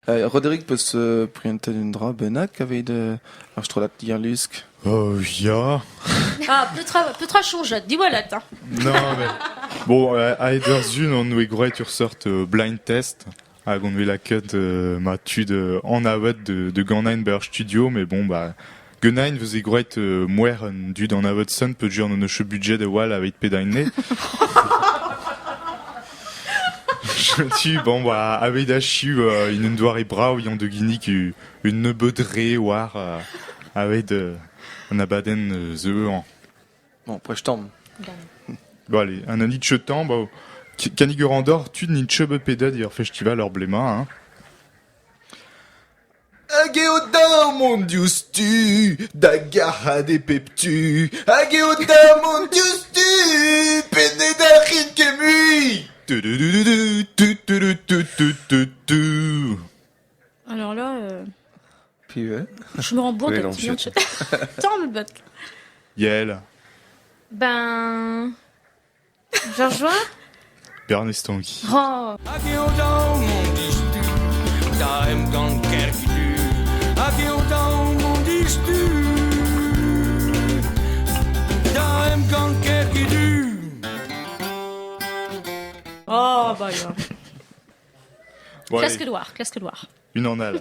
Roderick peus prientet un dra bennak aveit ar strollad Diarlusk? Oh ya. Ah, petra, petra soñjat, diwallat hein. Non, mais bon, aet ur sun on oe gwraet ur seurt blind test hag on oe lakaet ma tud anavet de ganañ 'ba ur studio, mais bon, bah, genain veze gwraet moer an dud anavet sen peogwir n'on eus ket budget a-walc'h aveit pedañ 'ne. Setu, bon, bah, aveit achiu en un doare brav yañ da ginnig un nebeud re war aveit an abadenn zeu. Bon, prest-tamm. Bon, allez, un anit chetan, bah, Kanig Urandor, tud n'int ket bet pedet ur festival ur blema, hein. Hag eo dav mont diouzhtu da gac'hat e pep tu. Hag eo dav mont diouzhtu pe ne dalc'hin ket mui. Tu-du-du-du-du, tu-tu-tu-tu-tu-tu. Alors là, Puis ouais. je me rends bourre Oui, de non, Tant me bat. Yael, Ben. Georges Bernez Tanguy. Oh. Hag eo dav mont distu da emgann Kergidu. Hag eo dav mont distu da emgann Kergidu. Oh, bah ya. Bon, allez, Klask loar, klask loar. unan all.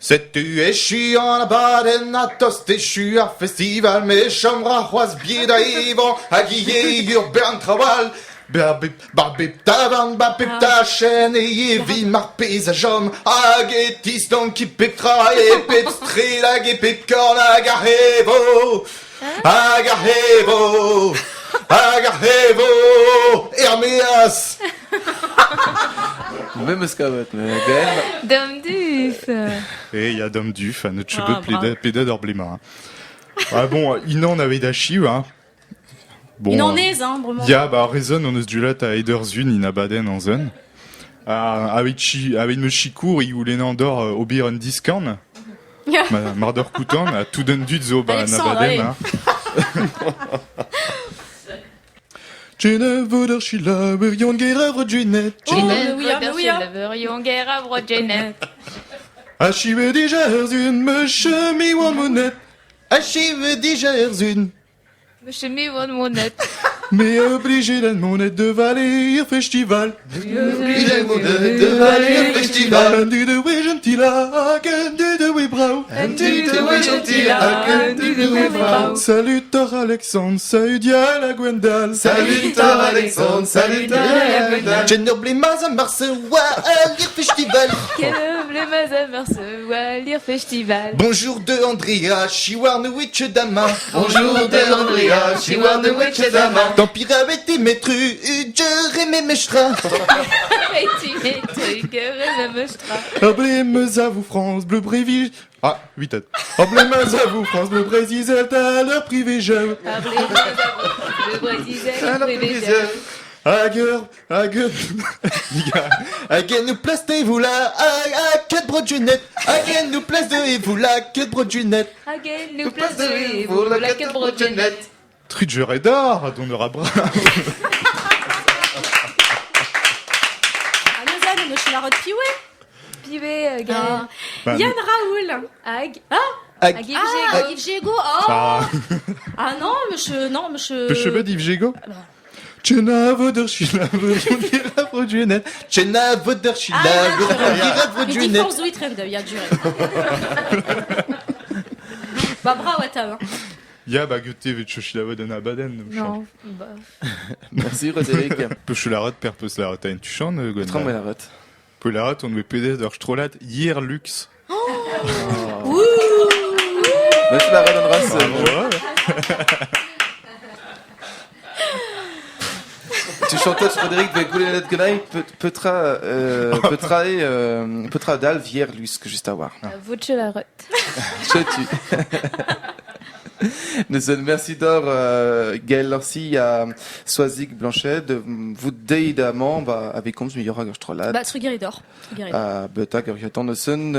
Setu echu an abadenn ha tost echu ar festival me chom ra c'hoazh bier da evañ hag ivez ur bern traoù all. Bar bep, bar bep tavarn, bar bep tachenn e evit ar pezh a chom hag e tistanki pep tra e pep straed hag e pep korn hag ar c'hevo hag ar c'hevo hag ar c'hevo er-maez. Memes kavet, mais Gaël... Dom Duf. Et il y a Dom Duf, ha neus Ah, bet pledet, pledet ur blema. Ah bon, inan avait achiv, hein. Bon, Il en est, hein, vraiment. Ya, bah, rezon on eus dulat a Ederzun in abadenn an zun. Ah, aveit chi, aveit me sikour i oulennañ d'or ober un diskan. Ma, mar d'or koutan, ha tout un dud zo ba an Alexandre, abadenn. allez. Hein. Genevoder selaouerion ger Jeanette. Oh, mais oui, ah, mais oui, ah. Achivet dija erzun, me chemi oan monet. Achivet dija erzun. Chemi oan monet. Me obligé d'an monet de valer festival. Obligé monet de valer festival. Un du de we gentila, un du de we brau. Un du de we gentila, un du de we brau. Salut Tor Alexandre, salut Dial à Gwendal. Salut Tor Alexandre, salut Tor Gwendal. Jenner blemaz a marse oa al festival. Festival. Bonjour de Andrea, Chiwarn Witch Dama. Bonjour de Andrea, Chiwarn Witch Dama. Tant pis avec tes maîtres, je remets mestra. Emblémes à vous France, bleu brévi. Ah, 8 têtes. Emblémes à vous France, bleu Brésil, à l'heure privée jeune. Agueur, agueur. Again nous place de vous là, à quatre brodunettes. Again nous place de vous là, quatre brodunettes. Nous place de vous la quatre brodunettes. Truc je d'or, don ur bras. Ah, Lausanne, on est la rote pioué. Pivé, Gaël. Ah. Bah, Yann Raoul. Hag. Ah. Hag. Hag Ah, Yves Yves Gégo. Oh. Ah, Ah non, monsieur, non, monsieur. Pe d'Yves Gégo Tchenavoder chilavre Tchenavoder Ah, chilavre Mais différence de trend, il y a duré. Bah bravo à ta. Ya ba gote vet chochilavo d'un abaden. Non, bah. Merci Roderick. Pe chelarat per peus la en tuchan gant. Petra la ret. Pe la ret on me pedet d'ur strollad hier luxe. Ouh. Merci la ret an ras. Tu chantais Frédéric ve goulennet genain petra petra e petra dal vier lusk just a war. Voce la rot. Chetu. Neuzen merci d'or Gaël Lorcy ha Soazig Blanchet vous deit amañ ba avec komz muioc'h hag ur strollad. Bah, trugarez d'or. Trugarez. Ha betag ur neuzen.